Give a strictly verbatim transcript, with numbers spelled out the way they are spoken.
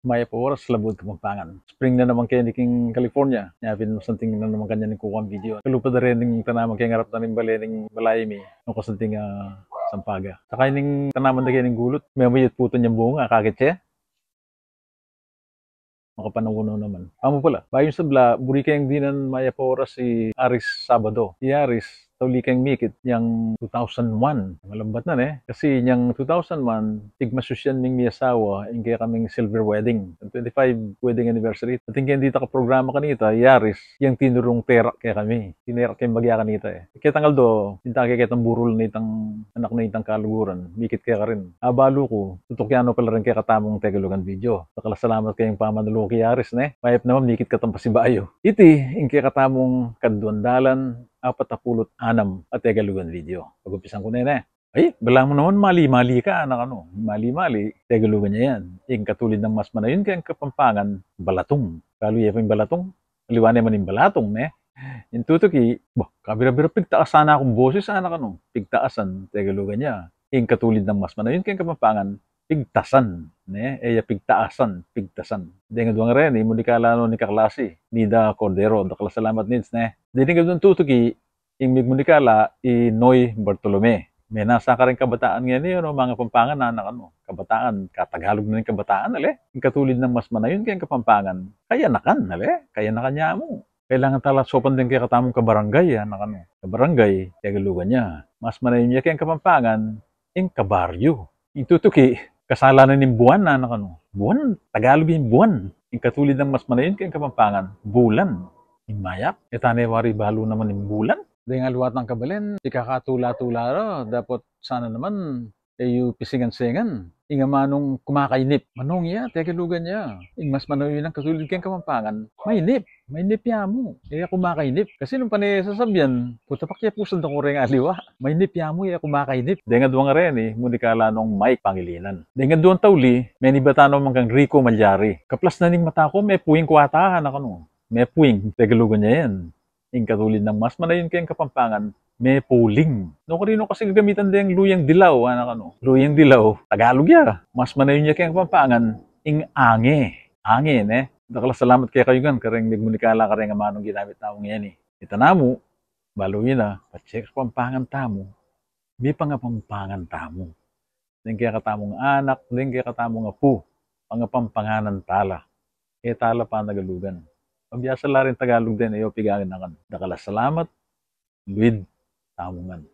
Mayap a oras, Labuad Kapampangan. Spring na naman keni king California. Nya pin masanting na naman kanyan ing kukang video. Kalupa da reni ing tanaman keng arap na ning bale ning balay mi. Nung kasanting, ah, sampaga. Saka ining tanaman da keni ning gulut. Memayat putun yang bunga, akakit ye. Makapanaunaw naman. Amu pala, bayu ing sabla, buri keng dinan mayap a oras i Aris Sabado. I Aris, tauli keng mikit yang two thousand one. Malambat na, ne? Kasi yang two thousand one, pigmasusyan ming miasawa, ing kekaming silver wedding. Ing twenty-five wedding anniversary. Atin keng ditak a programa kanita, i Aris, yang tinurung terak kekami. Tinerak keng bagya kanita, e. Ketang aldo, pinta ke ketang burul na itang anak na itang kaluguran. Mikit ke karin. Abalu ku, tutukian no pala rin kekatamung Tegalugan video. Dakal a salamat keng pamanulu ki Aris, ne? Mayap naman, mikit katang pasibayu. Iti, ing kekatamung kaduang dalan, apat a pulu't anam a Tegalugan video. Pagumpisan ku ne, ne? Ay, balamu naman mali-mali ka, anak, anu. Mali-mali, Tegalugan ya yan. Ing katulid nang mas manayun keng Kapampangan, balatung. Kalu ye pa ing balatung, aliwa ne man ing balatung, ne? Ing tutuki, bah, kabira-bira pigtaasan na kung boses, anak, anu. Pigtaasan, Tegalugan ya. Ing katulid nang mas manayun keng Kapampangan, pigtasan, ne? E ya pigtaasan, pigtasan. Deng aduang reni, munikala no ning kaklasi, Nida Cordero, dakal a salamat, Nids, ne? Deng aduang tutuki, ing migmunikala, i Noy Bartolome. Menasa karing kabataan ngeni, anu, mangapampangan, anak, anu. Kabataan, katagalug na ning kabataan, ale? Ing katulid nang mas manayun keng Kapampangan, kayanakan, ale? Kayanakan ya mu. Kailangan tala saupan deng kekatamung kabarangay, anak, anu. Kabarangay, Tegalugan ya. Mas manayun ya keng Kapampangan, ing kabaryu. Ing tutuki, kasalanan ning buwan, anak, anu. Buwan, Tagalug ing buwan. Ing katulid nang mas manayun keng Kapampangan, bulan. Ing mayap, e ta ne wari balu naman ing bulan. Deng aliwa tang kabalen, pikakatula-tula ra, dapot sana naman, e yu pisingan-singan. Ing amanung kumakainip. Manung ya, Tegalugan ya. Ing mas manayun nang katulid keng Kapampangan, mainip. Mainip ya mu, e ya kumakainip. Kasi nung pane sasabian, putapak ya pusan da ku reng aliwa. Mainip ya mu, e ya kumakainip. Deng aduang reni, munikala nong Mike Pangilinan. Deng aduang tauli, menibatan no man kang Rico Malyari. Kaplas na ning mata ku, mepuing ku ata, anak, anu. Mepuing, Tegalugan ya yan. Ing katulid nang mas manayun keng Kapampangan, mepuling. No, karino kasi gagamitan deng luyang dilaw, anak, anu. Luyang dilaw, Tagalug ya. Mas manayun ya keng Kapampangan, ing ange. Ange, ne? Dakal a salamat kekayu ngan, kareng migmunikala kareng amanung ginamit namung ngeni. Ita namu, balu yu na, patse Kapampangan tamu, mipangapampangan tamu. Deng kekatamung anak, deng kekatamung apu, pangapampanganan tala. E tala panagalugan. Pabiasa la ring Tagalug den, e yu pigaganakan. Dakal a salamat, luid tamu ngan.